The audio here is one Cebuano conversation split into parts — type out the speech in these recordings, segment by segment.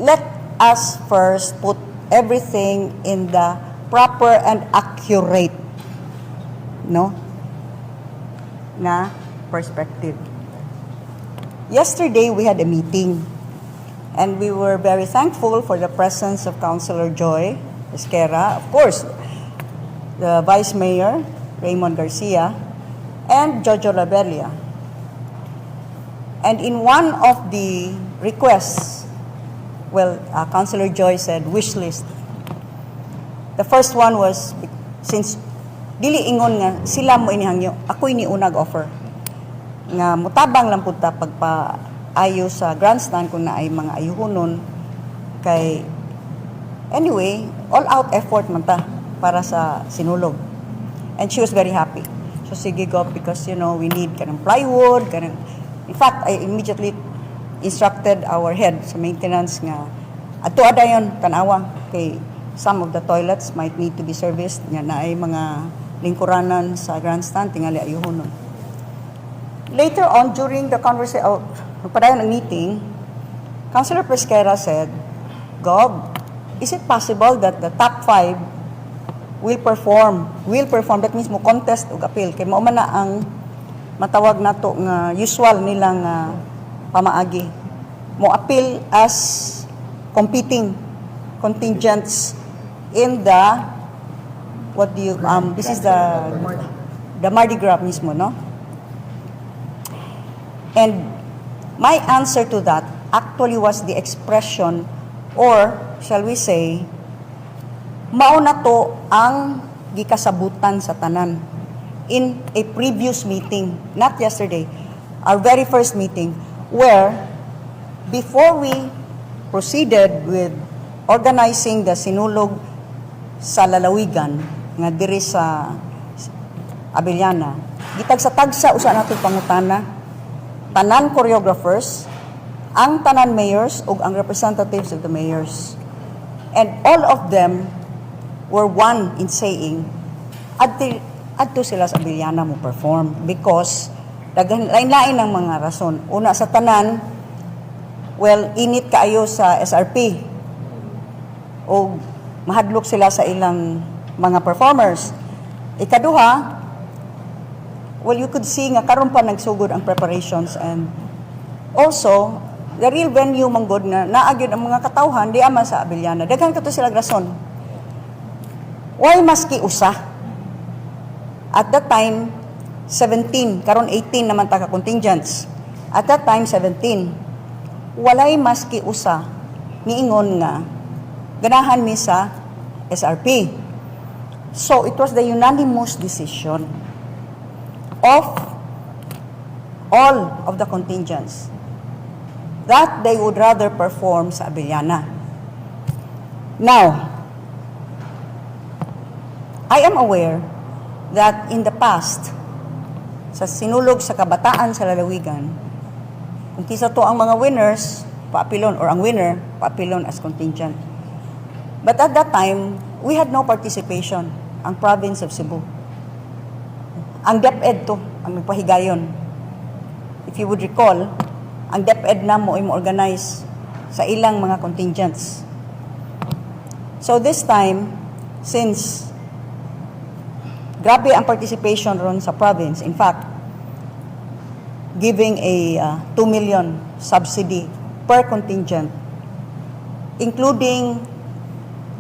Let us first put everything in the proper and accurate, no, na perspective. Yesterday, we had a meeting and we were very thankful for the presence of Councilor Joy Esquerra, of course, the Vice Mayor, Raymond Garcia, and Jojo Labella. And in one of the requests, well, Councilor Joy said wish list. The first one was, since dili ingon nga sila mo inihangyo, ako ini unag offer nga mutabang lang pud ta pagpaayo sa grandstand kung naay mga ayuhonon kay anyway, all out effort man ta para sa Sinulog. And she was very happy. So sige, Gov, because we need kanang plywood, kanang. In fact, I immediately instructed our head sa maintenance nga adto dayon tanawa kay some of the toilets might need to be serviced nga naay mga lingkuranan sa grandstand, tingali ayuhonon. Later on, during the conversation, oh, nagpadayon ang meeting, Councilor Pesquera said, "Gov, is it possible that the top five will perform, that means mo contest og appeal, kay mao man na ang matawag nato nga usual nilang pamaagi. Mo appeal as competing contingents in the, what do you, this is the Mardi Gras mismo, no?" And my answer to that actually was the expression or, shall we say, mao na to ang gikasabutan sa tanan in a previous meeting, not yesterday, our very first meeting, where before we proceeded with organizing the Sinulog sa lalawigan nga diri sa Abellana, gitagsa-tagsa usa nato pangutana tanan choreographers, ang tanan mayors ug ang representatives of the mayors. And all of them were one in saying, adto sila sa Abellana mo perform because daghan lain-lain ang mga rason. Una sa tanan, well, init kaayo sa SRP. O mahadlok sila sa ilang mga performers. Ikaduha, well, you could see nga karon pa nagsugod ang preparations and also, the real venue man gud nga naa gyud ang mga katawhan di man sa Abellana. Daghan kato sila rason. Why maski usa? At that time, 17, karon 18 naman ta ka contingents. At that time, 17. Walay maski usa niingon nga ganahan mi sa SRP. So it was the unanimous decision of all of the contingents that they would rather perform sa Abellana. Now, I am aware that in the past, sa Sinulog sa Kabataan sa lalawigan, kung kinsa to ang mga winners, paapilon, or ang winner, paapilon as contingent. But at that time, we had no participation, ang province of Cebu. Ang DepEd to, ang nagpahigayon. If you would recall, ang DepEd na mo ay mo-organize sa ilang mga contingents. So this time, since grabe ang participation ron sa province, in fact, giving a 2 million subsidy per contingent, including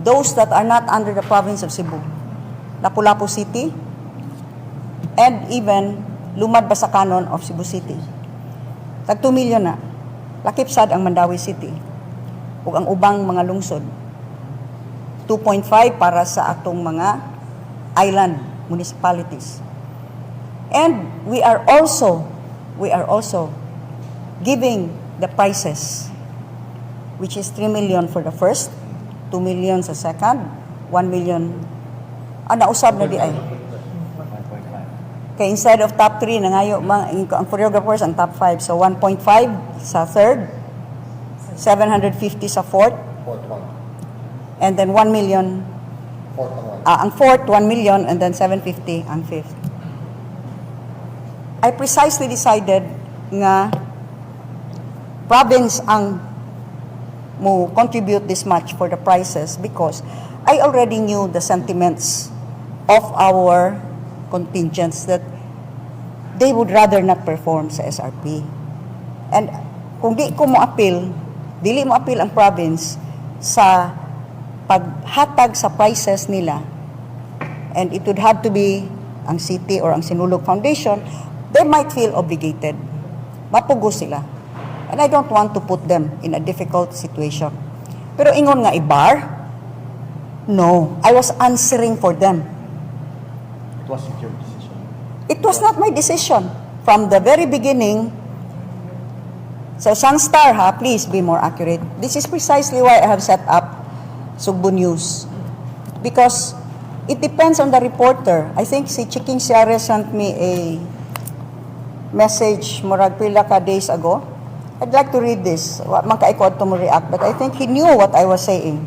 those that are not under the province of Cebu, Lapu-Lapu City, and even Lumad Basakanon of Cebu City. Tag 2 million na. Lakip sad ang Mandaue City ug ang ubang mga lungsod. 2.5 para sa atong mga island municipalities. And we are also giving the prizes, which is 3 million for the first, 2 million sa second, 1 million. Ah, nausab na diay. Kay instead of top 3, nangayo ang choreographers ang top 5. So 1.5 sa third, 750 sa fourth, Fourth one. And then 1 million. Fourth and one. Ah, ang fourth, 1 million, and then 750 ang fifth. I precisely decided nga province ang Mo contribute this much for the prices because I already knew the sentiments of our contingents that they would rather not perform sa SRP. And kung di ko mo appeal, dili mo appeal ang province sa paghatag sa prices nila, and it would have to be ang city or ang Sinulog Foundation, they might feel obligated. Mapugos sila. And I don't want to put them in a difficult situation. Pero ingon nga i-bar, no. I was answering for them. It wasn't your decision. It was not my decision. From the very beginning, so Sunstar, ha, please be more accurate. This is precisely why I have set up Sugbo News. Because it depends on the reporter. I think si Chiking Seares sent me a message murag pila ka days ago. I'd like to read this. Wa man kay ko mo react, but I think he knew what I was saying.